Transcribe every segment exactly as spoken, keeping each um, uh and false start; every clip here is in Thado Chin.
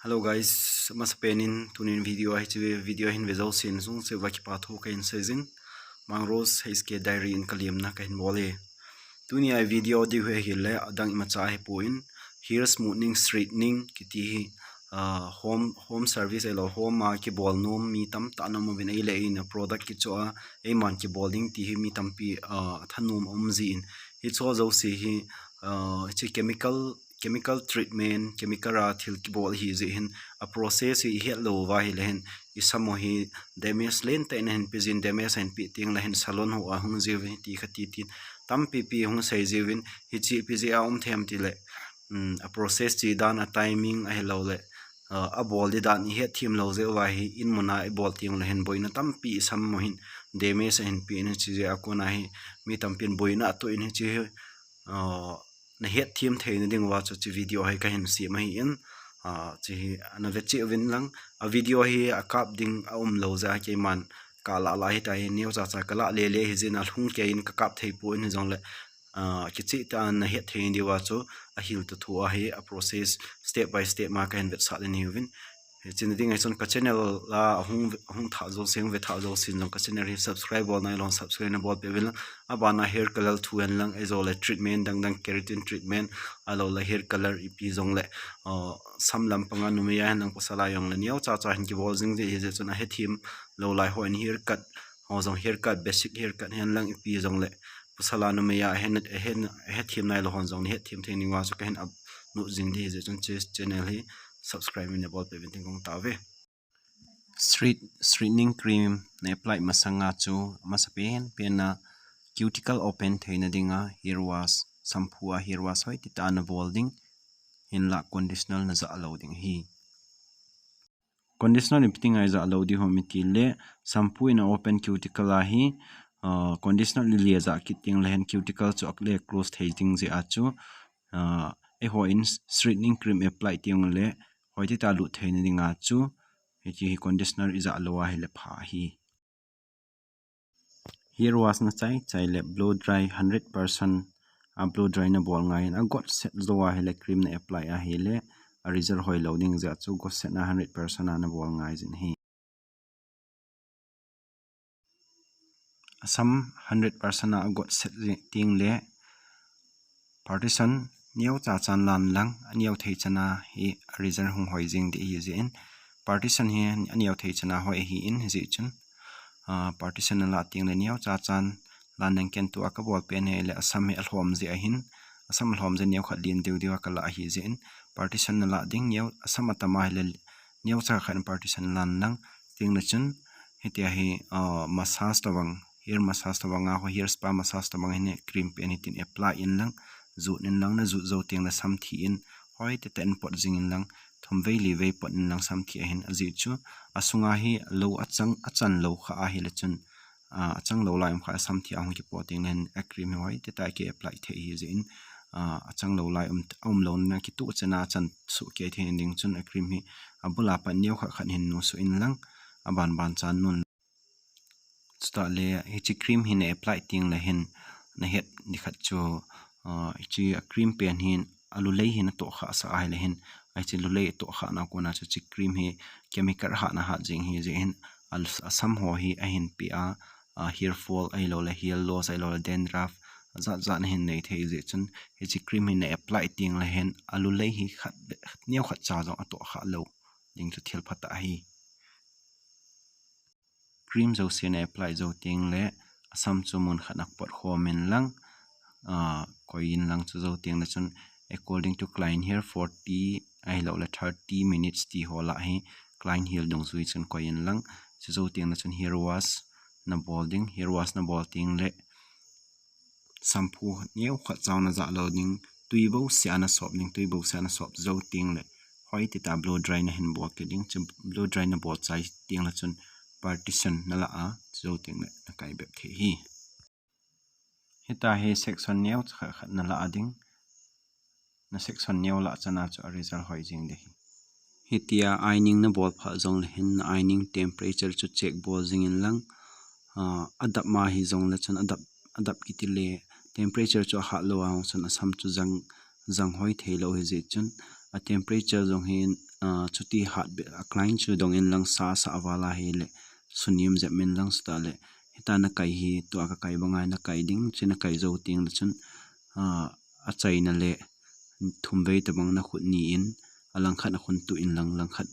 Hello guys, masapen in tunin video a hiche video hin ve jousen chunga kipa thu kahin seijin. Mangrose H K Diary in kaliamna kahin bol e. Tunia video diu hi ahile adang imacha ahipon, hair smoothing, straightening kiti hi, ah, home, home service ahilou, home a kibol nom mi tamtah ana um uvin, ahile in a product kichoh a eiman kibol ding ti hi mi tampi, ah, thanom aum jin. Hicho jouse hi, ah, hiche chemical chemical treatment, chemical a thil kibol ahi jeh hin, a process hi ihet lou uva ahile hin, isam u hi damage lentah in ahin pe jin, damage ahin pe teng le hin salon ho a hung jiuvin, ti kha ti tin, tampi pi hung sei jiuvin, hiche ipi jeh a um them tile, um, a process che dan, a timing ahilou le, uh, abol di dan ihet them lou jeh uva hi, in mun a ibol teng le hin boina tampi isam u hin damage ahin pe in, hiche jeh a kona hi mi tampin boina atoh in, hiche hi, uh, nahet them theina diuva chu hiche video hi kahin sem ahin, ah, hiche hi ana ve cheh uvin lang. A video hi akap ding aum lou jeh a keiman kalah lah hita hi, neocha cha kalah le le hijeh in alhung kei in kakap thei pon, hijongle, ah, kicheh tah a nahet thei diuva chu ahil to thu ahi, a process step by step ma kahin vetsah le ni uvin. Hiche na ding ahi chun ka channel a hung, hung thah jouse, hung ve thah jouse jong ka channel hi subscribe bol nailou, subscribe nabol peh uvin lang. Abana hair color thu hen lang, ahilouleh treatment dang dang, keratin treatment, ahilouleh hair color ipi jongle, uh, sam lampang a numei a hen lang pasal a jongle neocha cha hin kibol jing jeh ahi jeh chun ahethem lou lai ho in haircut ho jong, haircut, basic haircut hen lang ipi jongle pasal a numei a ahe, ahe, ahethem nailou hon jong nahethem thei diuva chu kahin upload jing ding ahi jeh chun hiche channel hi subscribe nabol peh uvin tin kong tao uve. Street, straightening cream na apply masanga chu, amasapen pen a cuticle open theina dinga hair wash, shampoo a hair wash hoi tita nabol ding, hinlah conditioner najah lou ding ahi. Conditioner ipi dinga ijah lou ding ham itile, shampoo in a open cuticle ahi, uh, conditioner in le jah kit teng le hin cuticle chu ale close thei ding jeh a chu, uh, eiho in straightening cream apply teng le, hoi tita lut theina dinga chu, hiche hi conditioner ijah lou ahile pha ahi. Hair wash nachai chai le blow dry hundred percent a blow dry nabol ngai in, agot set jou ahile cream na apply ahile, a result hoi lou ding jeh a chu got set a hundred percent a nabol ngai jin ahi. Asam hundred percent a agot set teng le partition neocha chan lan lang, aneo thei chan a hi a result hung hoi jing ding ahi jeh in, partition hi aneo thei chan a hoi ahin, hijeh chun, ah, partition nalah teng le neocha chan lan ding, ken tua kabol pen hile asam hi alhom jeh ahin, asam alhom jeh neokhat len deu deu a kalah ahi jeh in, partition nalah ding, neo asam atam ahile neocha khat in partition lan lang, teng le chun, hitia hi, ah, massage tobang, hair massage tobang a ho, hair spa massage tobang hin cream pen hitin apply in lang, jut in lang, najut jou teng le samthi in, hoi tita in pot jing in lang, thum vei li vei pot in lang samthi ahin, ajeh chu asunga hi lou achang, achan lou kha ahile chun, ah, achang lou lai um kha, samthi a hung kipo teng le hin a cream hi hoi tita ki apply thei ahi jeh in, ah, achang lou lai um, aum lou na kituh chan a achan suh kei thei ding chun a cream hi abul a pat neokhat khat hin nusuh in lang, aban ban chan nun. Chutah le hiche cream hi na apply teng le hin nahet ding khat chu, ah, hiche a cream pen hin alulei hi natoh khah sah ahile hin, hiche lulei toh khah na kona chu hiche cream hi chemical hatna hat jing ahi jeh hin, al-, asam ho hi ahin pe a, ah, hair fall ahilouleh hair loss ahilouleh dandruff ajat jat nahin nei thei jeh chun, hiche cream hi na apply teng le hin alulei hi khat, neokhat cha jong atoh khah lou ding chu thil phatah ahi. Cream jouse na apply jou teng le asam chu mun khat a pot khom in lang, ah, koi in lang, chujou teng le chun according to client hair forty ahilouleh thirty minutes ti ho lah hi client hair dungjui chun koi in lang, chujou teng le chun hair wash nabol ding, hair wash nabol teng le shampoo neokhat cha jong najah lou ding, tui bouseh a nasop ding, tui bouseh a nasop jou teng le hoi tita blow dry nahin bol kit ding, chu blow dry nabol chai teng le chun partition nalah a, chujou teng le nakai bep thei ahi. Hitia hi section neocha khat khat nalah ding, na section neo lah chan a chu a result hoi jing ding ahi. Hitia ironing nabol phat jong le hin na ironing temperature chu check bol jing in lang, ah, adap ma hijong le chun adap, adap kiti le temperature chu ahat lou a hung chun asam chu jang, jang hoi thei lou ahi jeh chun a temperature jong hin Ah, chuti hat be, a client chu dong in lang sa, sa vala hile, sunem jep min lang seta le, hita nakai hi, tua kakai banga nakai ding, chu nakai jou teng le chun, ah, achaina le, thum vei tobang nakhut ni in, alangkhat akhun tu in lang, langkhat,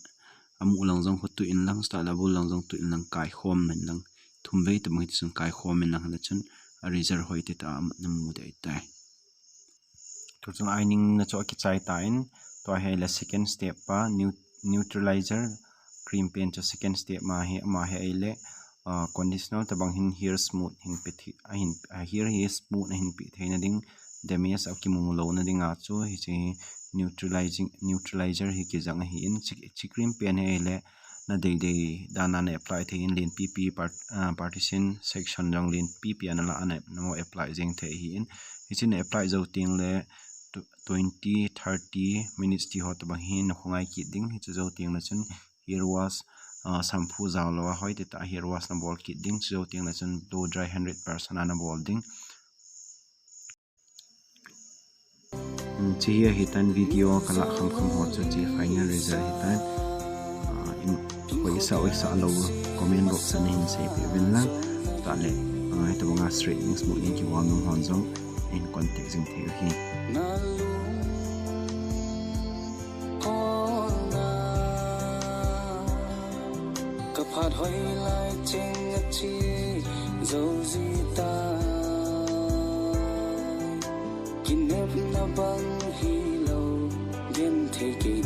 amu lang jong khut tu in lang, seta le abul lang jong tu in lang, kaikhom in lang, thum vei tobang hiti chun kaikhom in lang le chun, a result hoi tita a namu dei tai. Tuchun aning na chu akichai tan, tua hi le second step pa neu-, neutralizer cream pen chu second step ma hi, ama hi ahile, ah, conditioner tobang hin hair smooth hin pe thei, ahin, ah, hair hi smooth ahin pe theina ding, damage akimu louna dinga chu hiche neutralizing, neutralizer hi kijang ahin, chi, chi cream pen hi ahile, na deidei dan a na apply thei in lenpipi part-, ah, partition section jong lenpipi ana la ana, na mo apply jeng thei ahin. Hiche na apply jou teng le tw-, twenty, thirty minutes ti ho tobang hi na khongai kit ding. Hiche jou teng le chun hair wash, ah, shampoo jao lou a hoi tita hair wash na bol kit ding. Hiche jou teng le chun blow dry hundred percent ana bol ding. Hmm, hiche hi ahitan video kalah khamkham ho chu hiche final result ahitan. Ah, in, hoisa, hoisa lou comment box a nahin seipeh uvin lang. Tale, ah, hitobanga straightening smoothing kibol nom hon jong nahin contact jing thei u ahi. Kaphat hoilai cheng ache jou jita. Kinepna bang hilou, genthei kei